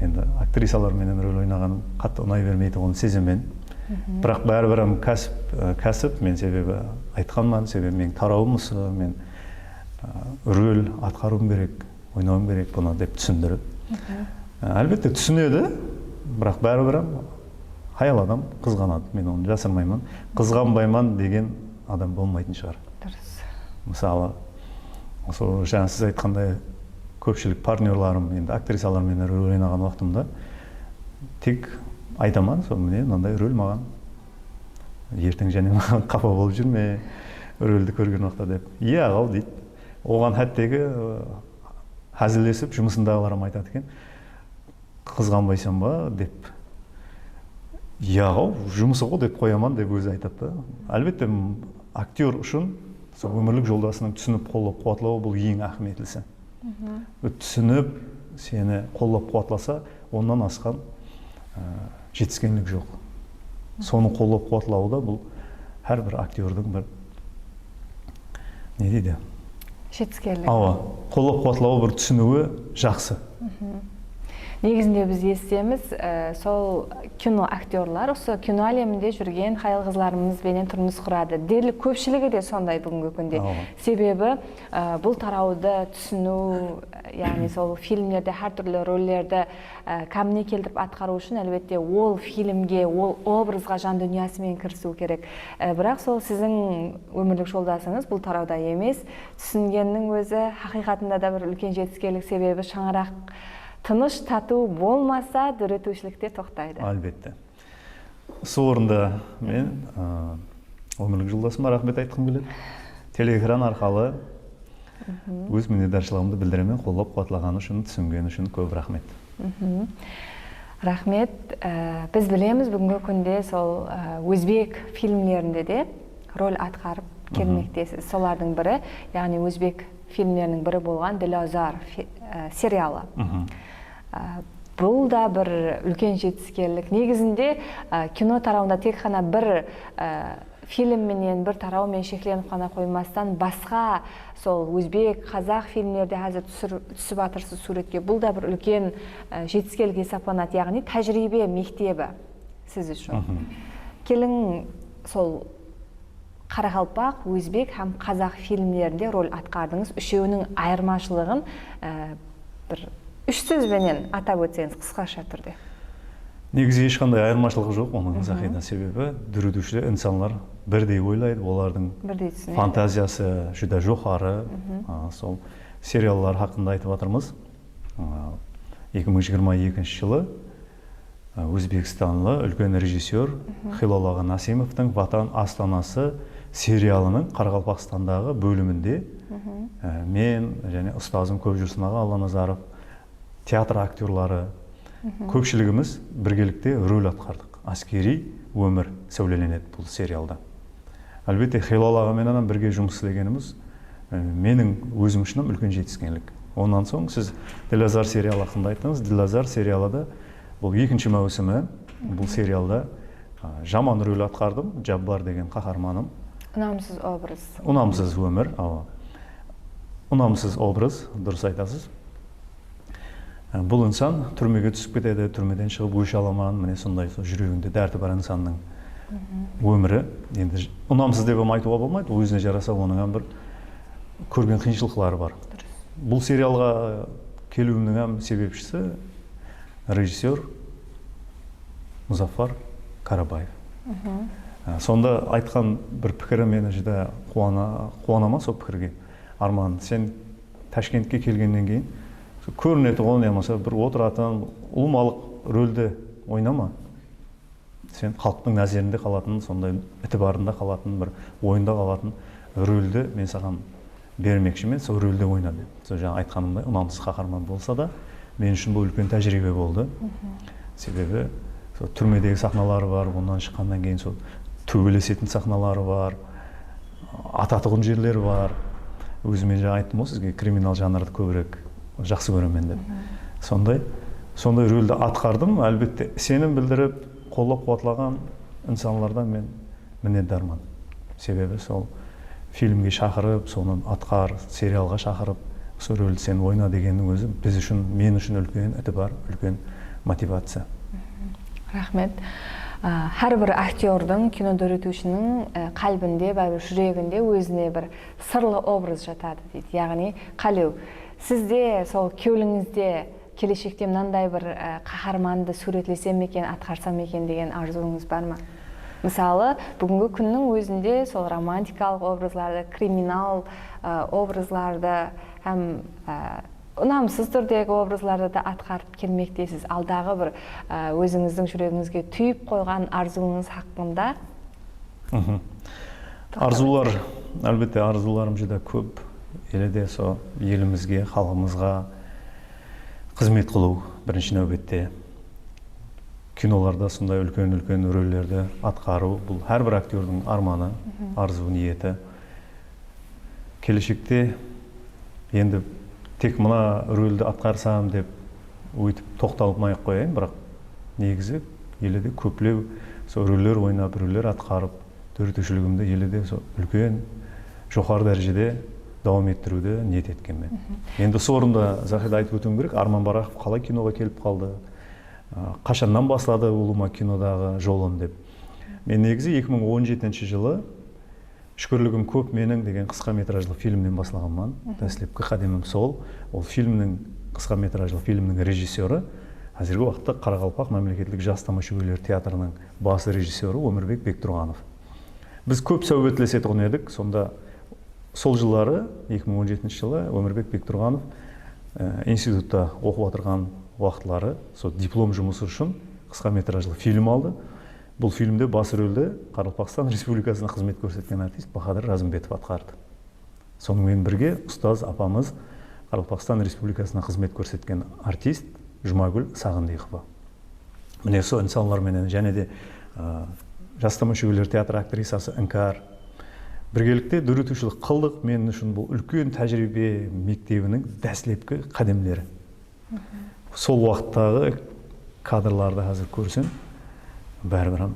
endi aktrisalar menen rol oynaǵanım qattı unay bermeytuǵının sezemen. Biraq báribir hám kásip, e, kásip, men sebebi aytqanman, sebebi meniń tarawım usı, men, e, rol atqarıwım kerek. Oynawım kerek bunı dep túsindirip. Á, álbette, túsinedi, biraq báribir hám hayal adam qızǵanadı, men onı jasırmayman. Qızǵanbayman degen adam bolmaytın shıǵar. Durıs. Mısalı, sol jańa siz aytqanday, kópshilik partnyorlarım, endi aktrisalar menen rol oynaǵan waqtımda tek aytaman, sol, mine, mınanday rol maǵan. Erteń jáne maǵan qapa bolıp júrme, roldi kórgen waqıtta dep. Iya, aǵaw, deydi. Oǵan háttegi, ı, házillesip, jumısındaǵılar hám aytadı eken, qızǵanbaysań ba dep. Yaǵo, jumısı ǵo dep qoyaman dep ózi aytadı da. Álbette, m, aktyor ushın sol ómirlik joldasınıń túsinip qollap-quwatlawı bul eń áhmiyetlisi. Túsinip, seni qollap-quwatlasa, onnan asqan, ı, jetiskenlik joq. Sonı qollap-quwatlawı da bul hár bir aktyordıń bir, ne deydi? Jetiskenlik. Awa, qollap-quwatlawı, bir túsiniwi jaqsı. Negizinde biz esitemiz, e, sol kino aktyorlar usı kino áleminde júrgen hayal-qızlarımız benen turmıs quradı. Derlik kópshiligi de sonday búgingi kúnde. Awa. Sebebi, e, bul tarawdı túsiniw, yaǵnıy sol filmlerde hár túrli rollerdi, e, kámine keltirip atqarıw ushın, álbette, ol filmge, ol obrazǵa jan dúnyası menen kirisiw kerek. E, biraq sol siziń ómirlik joldasıńız bul tarawda emes. Túsingenniń ózi haqıyqatında da bir úlken jetiskenlik, sebebi shańaraq tınısh, tatıw bolmasa, dóretiwshilik te toqtaydı. Álbette. Usı orında men, a, ómirlik joldasıma raxmet aytqım keledi. Teleekran arqalı óz minnetdarshılıǵımdı bildiremen, qollap-quwatlaǵanı ushın, túsingeni ushın kóp raxmet. Raxmet. Á, biz bilemiz, búgingi kúnde sol, á, ózbek filmlerinde de rol atqarıp kelmektesiz. Solardıń biri, yaǵnıy ózbek filmleriniń biri bolǵan Dilozor fi-, á, serialı. Á, bul da bir úlken jetiskenlik. Negizinde, á, kino tarawında tek ǵana bir, á, film menen, bir taraw menen sheklenip ǵana qoymastan, basqa sol ózbek, qazaq filmlerde házir túsir-, túsip atırsız súwretke. Bul da bir úlken, e, jetiskenlik esaplanadı, yaǵnıy tájiriybe mektebi siz ushın. Keliń, sol qaraqalpaq, ózbek hám qazaq filmlerinde rol atqardıńız. Úshewiniń ayırmashılıǵın, e, bir úsh sóz benen atap ótseńiz, qısqasha túrde. Negizi hesh qanday ayırmashılıq joq onıń, Zahida, sebebi dóretiwshiler, insanlar birdey oylaydı, olardıń birdey túsinedi, fantaziyası júdá joqarı. A, sol seriallar haqqında aytıp atırmız. A, eki mıń jigirma ekinshi jılı Ózbekstanlı úlken rejissyor Hilol aǵa Nasimovtıń Vatan astanası serialınıń Qaraqalpaqstandaǵı bóliminde, e, men jáne ustazım Kópjursin aǵa Allanazarov, teatr aktyorları, kópshiligimiz birgelikte rol atqardıq. Áskeriy ómir sáwlelenedi bul serialda. Álbette, Hilol aǵa menen hám birge jumıs islegenimiz, e, meniń ózim ushın hám úlken jetiskenlik. Onnan soń siz Dilazar serialı haqqında ayttıńız. Dilazar serialı da bul ekinshi máwsimi, bul serialda, a, jaman rol atqardım, Jabbar degen qaharmanım. Unamsız obraz. Unamsız ómir, awa. Unamsız obraz, durıs aytasız. Bul insan túrmege túsip ketedi, túrmeden shıǵıp ósh alaman, mine sonday, sol júreginde dárti bar insannıń ómiri. Endi j-, unamsız dep hám aytıwǵa bolmaydı, ózine jarasa onıń hám bir kórgen qıyınshılıqları bar. Durıs. Bul serialǵa keliwimniń hám sebepshisi rejissyor Muzaffar Karabaev. Á, sonda aytqan bir pikiri meni júdá quwana-, quwanaman sol pikirge. Arman, sen Tashkentke kelgennen keyin, kórinetuǵın yamasa bir otıratın, ulıwmalıq roldi oynama. Sen xalıqtıń názerinde qalatın, sonday itibarında qalatın, bir oyında qalatın roldi men saǵan bermekshimen, sol rolde oyna, dep. Sol jańa aytqanımday, unamsız qaharman bolsa da, men ushın bul úlken tájiriybe boldı. Sebebi sol túrmedegi saxnaları bar, onnan shıqqannan keyin sol tóbelesetin saxnaları bar, atatuǵın jerleri bar. Ózim men jańa ayttım ǵoy sizge, kriminal janrdı kóbirek jaqsı kóremen dep. Sonday, sonday roldi atqardım. Álbette, isenim bildirip, qollap-quwatlaǵan insanlardan men minnetdarman. Sebebi sol filmge shaqırıp, sonı atqar, serialǵa shaqırıp, usı roldi sen oyna degenniń ózi biz ushın, men ushın úlken itibar, úlken motivaciya. Raxmet. Á, hár bir aktyordıń, kino dóretiwshiniń, e, qálbinde, báribir júreginde ózine bir sırlı obraz jatadı deydi. Yaǵnıy, qálew. Sizde sol kewlińizde keleshekte mınanday bir, e, qaharmandı súwretlesem eken, atqarsam eken degen arzıwıńız bar ma? Mısalı, búgingi kúnniń ózinde sol romantikalıq obrazlardı, kriminal, e, obrazlardı hám, e, unamsız túrdegi obrazlardı da atqarıp kelmektesiz. Aldaǵı bir, e, ózińizdiń júregińizge túyip qoyǵan arzıwıńız haqqında? Arzıwlar, álbette, arzıwlarım júdá kóp. Ele de sol elimizge, xalqımızǵa xızmet qılıw birinshi náwbette. Kinolarda sonday úlken-úlken rollerdi atqarıw, bul hár bir aktyordıń armanı, arzıw, niyeti. Keleshekte endi tek mına roldi atqarsam dep óytip toqtalıp qoyayın, biraq negizi ele de kóplep sol roller oynap, roller atqarıp, dóretiwshiligimdi ele de sol úlken, joqarı dárejede dawam ettiriwdi niyet etkenmen. Endi usı orında, Zahida, aytıp ótiwim kerek, Arman Baraqov qalay kinoǵa kelip qaldı, ı, qashannan basladı ulıwma kinodaǵı jolın dep. Men negizi eki mıń on jetinshi jılı Shúkirligim kóp meniń degen qısqa metrajlı filmnen baslaǵanman. Dáslepki qádemim sol. Ol filmniń, qısqa metrajlı filmniń rejissyorı, házirgi waqıtta Qaraqalpaq mámleketlik jas tamashagóyler teatrınıń bas rejissyorı Ómirbek Bekturǵanov. Biz kóp sáwbetlesetuǵın edik. Sonda sol jılları, eki mıń on jetinshi jılı Ómirbek Bekturǵanov, e, institutta oqıp atırǵan waqıtları sol diplom jumısı ushın qısqa metrajlı film aldı. Bul filmde bas roldi Qaraqalpaqstan Respublikasına xızmet kórsetken artist Bahadır Razımbetov atqardı. Sonıń menen birge ustaz apamız Qaraqalpaqstan Respublikasına xızmet kórsetken artist Jumagúl Saǵındıqova. Mine, sol insanlar menen jáne de, a, jas tamashagóyler teatrı aktrisası Inkar birgelikte dóretiwshilik qıldıq. Men ushın bul úlken tájiriybe mektebiniń dáslepki qádemleri. Sol waqıttaǵı kadrlardı házir kórsem, báribir hám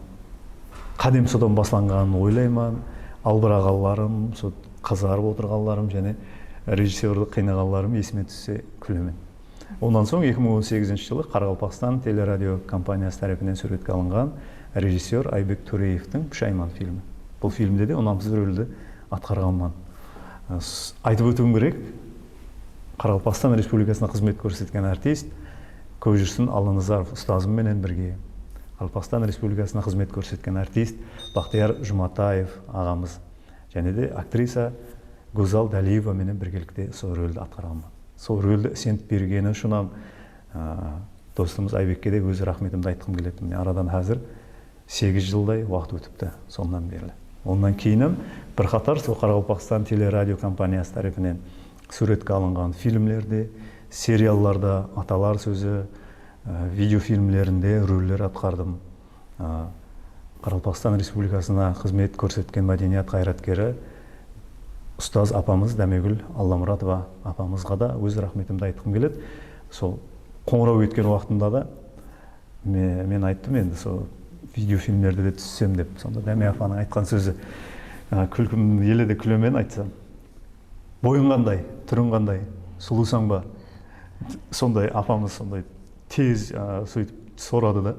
qádem sodan baslanǵanın oylayman. Albıraǵanlarım, sol qızarıp otırǵanlarım, jáne rejissyordı qıynaǵanlarım esime tússe, kúlemen. Onnan soń eki mıń on segizinshi jılı Qaraqalpaqstan teleradio kompaniyası tárepinen súwretke alınǵan rejissyor Aybek Tóreevtiń Pushayman filmi. Bul filmde de unamsız roldi atqarǵanman. S-, aytıp ótiwim kerek, Qaraqalpaqstan Respublikasına xızmet kórsetken artist Kópjúrsin Allanazarov ustazım menen birge, Qaraqalpaqstan Respublikasına xızmet kórsetken artist Baxtiyar Jumataev aǵamız, jáne de aktrisa Gózzal Dálieva menen birgelikte sol roldi atqarǵanman. Sol roldi isenip bergeni ushın hám, a, dostımız Aybekke de óz raxmetimdi aytqım keledi. Mine, aradan házir segiz jılday waqıt ótipti, sonnan berli. Onnan keyin hám bir qatar sol Qaraqalpaqstan teleradio kompaniyası tárepinen súwretke alınǵan filmlerde, seriallarda, Atalar sózi, e, videofilmlerinde roller atqardım. E, Qaraqalpaqstan Respublikasına xızmet kórsetken mádeniyat ǵayratkeri ustaz apamız Dámegúl Allamuratova apamızǵa da óz raxmetimdi aytqım keledi. Sol qońıraw etken waqtımda da Me-, men ayttım endi, sol videofilmlerde de tússem dep. Sonda Dáme apanıń aytqan sózi, a, kúlkim, ele de kúlemen aytsam. Boyıń qanday, túriń qanday, sulıwsań ba? Sonday apamız sonday tez, a, sóytip soradı da.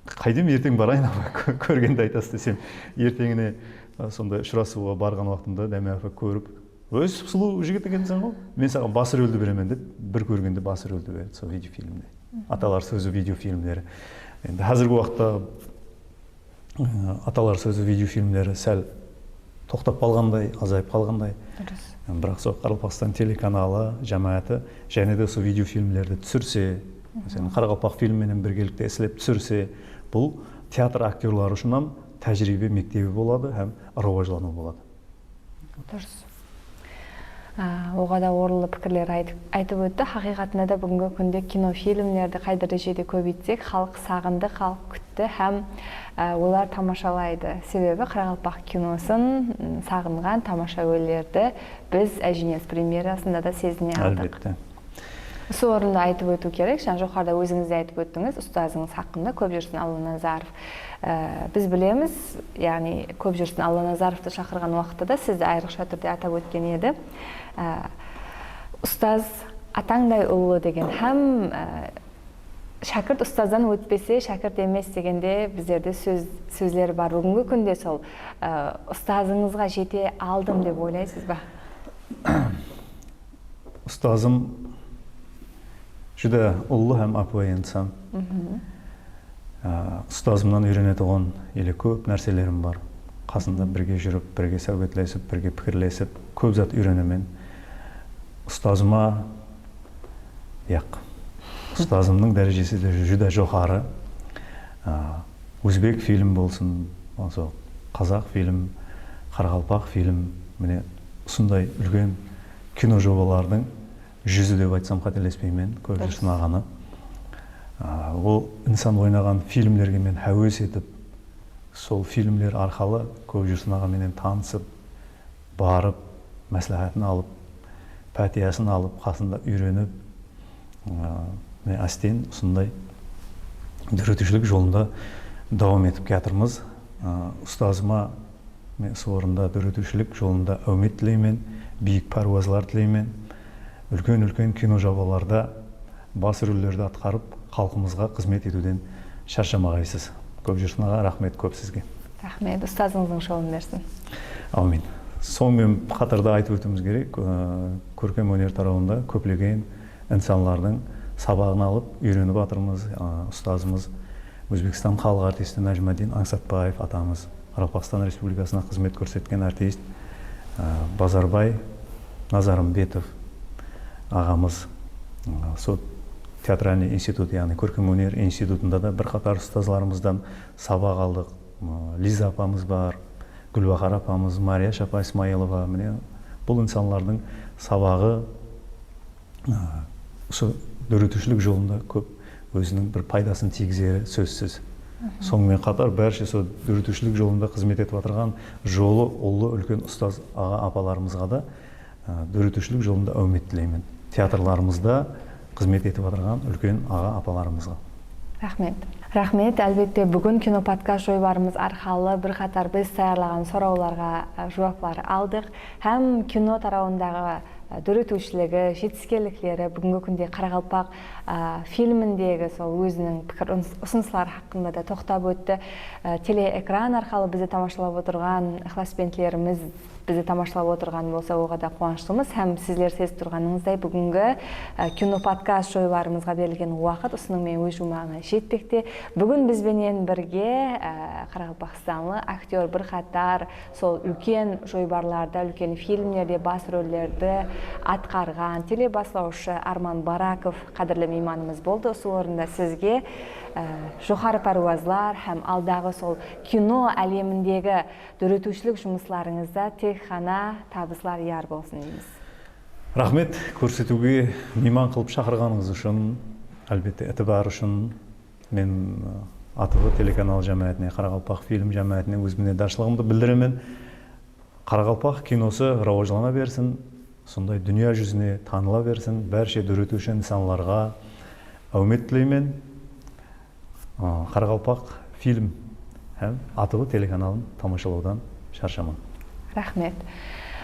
Qaydem, erteń barayın, apa, kó-, kórgendi aytasız desem. Erteńine, a, sonday ushırasıwǵa barǵan waqtımda Dáme apa kórip, Ózi sup-sulıw jigit ekenseń ǵoy. Men saǵan bas roldi beremen dep, bir kórgende bas roldi berdi sol videofilmde. Atalar sózi videofilmleri. Endi házirgi waqıtta, ı, Atalar sózi videofilmleri sál toqtap qalǵanday, azayıp qalǵanday. Durıs. Biraq sol Qaraqalpaqstan telekanalı, jámááti jáne de sol videofilmlerdi túsirse, máselen, Qaraqalpaqfilm menen birgelikte islep túsirse, bul teatr aktyorları ushın hám tájiriybe mektebi boladı hám rawajlanıw boladı. Durıs. Á, oǵada orınlı pikirler aytıp, aytıp ótti. Haqıyqatında da búgingi kúnde kinofilmlerdi qay dárejede kóbeytsek, xalıq saǵındı, xalıq kútti hám, á, olar tamashalaydı. Sebebi qaraqalpaq kinosın, m, saǵınǵan tamashagóylerdi biz Ájiniyaz premyerasında da sezine aldıq. Álbette. Usı orında aytıp ótiw kerek, jańa joqarıda ózińiz de aytıp óttińiz, ustazıńız haqqında, Kópjúrsin Allanazarov. Á, biz bilemiz, yaǵnıy Kópjúrsin Allanazarovtı shaqırǵan waqıtta da sizdi ayrıqsha túrde atap ótken edi. Á, ustaz atańday ullı degen hám, á, shákirt ustazdan ótpese, shákirt emes degende bizlerde sóz, sózler bar. Búgingi kúnde sol, á, ustazıńızǵa jete aldım dep oylaysız ba? Ustazım júdá ullı hám ápiwayı insan. Á, ustazımnan úyrenetuǵın ele kóp nárselerim bar. Qasında birge júrip, birge sáwbetlesip, birge pikirlesip, kóp zat úyrenemen. Ustazıma, yaq. Ustazımnıń dárejesi de júdá joqarı. Á, Ózbekfilm bolsın, bolsa Qazaqfilm, Qaraqalpaqfilm, mine, usınday úlken kino jobalardıń júzi dep aytsam qátelespeymen, Kópjúrsin aǵanı. Á, ol insan oynaǵan filmlerge men háwes etip, sol filmler arqalı Kópjúrsin aǵa menen tanısıp, barıp, másláhátin alıp, pátiyasın alıp, qasında úyrenip, ı, mine, ásten usınday dóretiwshilik jolında dawam etip kiyatırmız. I, ustazıma men usı orında dóretiwshilik jolında áwmet tileymen. Biyik párwazlar tileymen. Úlken-úlken kino joblarda bas rollerdi atqarıp, xalqımızǵa xızmet etiwden sharshamaǵaysız. Kókjirsın aǵa, raxmet kóp sizge. Raxmet, ustazıńızdıń jolın bersin. Áwmin. Sonıń menen qatarda aytıp ótiwimiz kerek, e, kórkem óner tarawında kóplegen insanlardıń sabaǵın alıp, úyrenip atırmız. E, ustazımız, Ózbekstan xalıq artisti Najmaddin Ańsatbaev atamız, Qaraqalpaqstan Respublikasına xızmet kórsetken artist, e, Bazarbay Nazarımbetov aǵamız, e, sol teatralnıy institut, yaǵnıy kórkem óner institutında da bir qatar ustazlarımızdan sabaq aldıq. E, Liza apamız bar, Gúlbahar apamız, Mariya Shapa Ismailova. Mine, bul insanlardıń sabaǵı, e, usı dóretiwshilik jolında kóp óziniń bir paydasın tiygizeri sózsiz. Sonıń menen qatar, bárshe sol dóretiwshilik jolında xızmet etip atırǵan jolı ullı, úlken ustaz aǵa-apalarımızǵa da, e, dóretiwshilik jolında áwmet tileymen. Teatrlarımızda xızmet etip atırǵan úlken aǵa-apalarımızǵa. Raxmet. Raxmet. Álbette, búgin Kinopodkast joybarımız arqalı bir qatar biz tayarlaǵan sorawlarǵa, e, juwaplar aldıq. Hám kino tarawındaǵı, e, dóretiwshiligi, jetiskenlikleri, búgingi kúnde qaraqalpaq, e, filmindegi sol óziniń pikir, uns-, usınısları haqqında da toqtap ótti. E, teleekran arqalı bizdi tamashalap otırǵan ıqlasbentlerimiz bizdi tamashalap otırǵan bolsa, oǵada quwanıshlımız. Hám sizler sezip turǵanıńızday, búgingi, e, Kinopodkast joybarımızǵa berilgen waqıt usınıń menen óz juwmaǵına jetpekte. Búgin biz benen birge, e, qaraqalpaqstanlı aktyor, bir qatar sol úlken joybarlarda, úlken filmlerde bas rollerdi atqarǵan telebaslawshı Arman Barakov qádirli miymanımız boldı. Usı orında sizge, e, joqarı párwazlar hám aldaǵı sol kino álemindegi dóretiwshilik jumıslarıńızda tek ǵana tabıslar yar bolsın deymiz. Raxmet, kórsetiwge miyman qılıp shaqırǵanıńız ushın, álbette, itibar ushın. Men, e, A T V telekanalı jámáátine, Qaraqalpaqfilm jámáátine óz minnetdarshılıǵımdı bildiremen. Qaraqalpaq kinosı rawajlana bersin, sonday dúnya júzine tanıla bersin, bárshe dóretiwshi insanlarǵa áwmet tileymen. A, Qaraqalpaqfilm hám A T V telekanalın tamashalawdan sharshamań. Raxmet.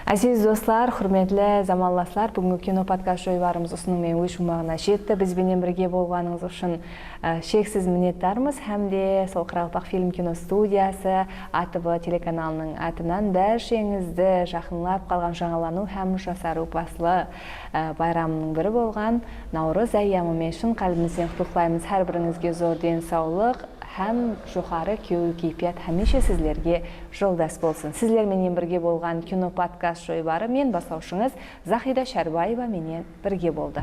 Áziz doslar, húrmetli zamanlaslar, búgingi Kinopodkast joybarımız usınıń menen óz juwmaǵına jetti. Biz benen birge bolǵanıńız ushın, e, sheksiz minnetdarmız hám de sol Qaraqalpaqfilm kino studiyası, A T V telekanalınıń atınan bársheńizdi jaqınlap qalǵan jańalanıw hám jasarıw paslı, e, bayramınıń biri bolǵan Nawrız áyyamı menen shın qálbimizden qutlıqlaymız. Hár birińizge zor densawlıq hám joqarı kewil keypiyat hámiyshe sizlerge joldas bolsın. Sizler menen birge bolǵan Kinopodkast joybarı, men baslawshıńız Zahida Shárbaeva menen birge boldı.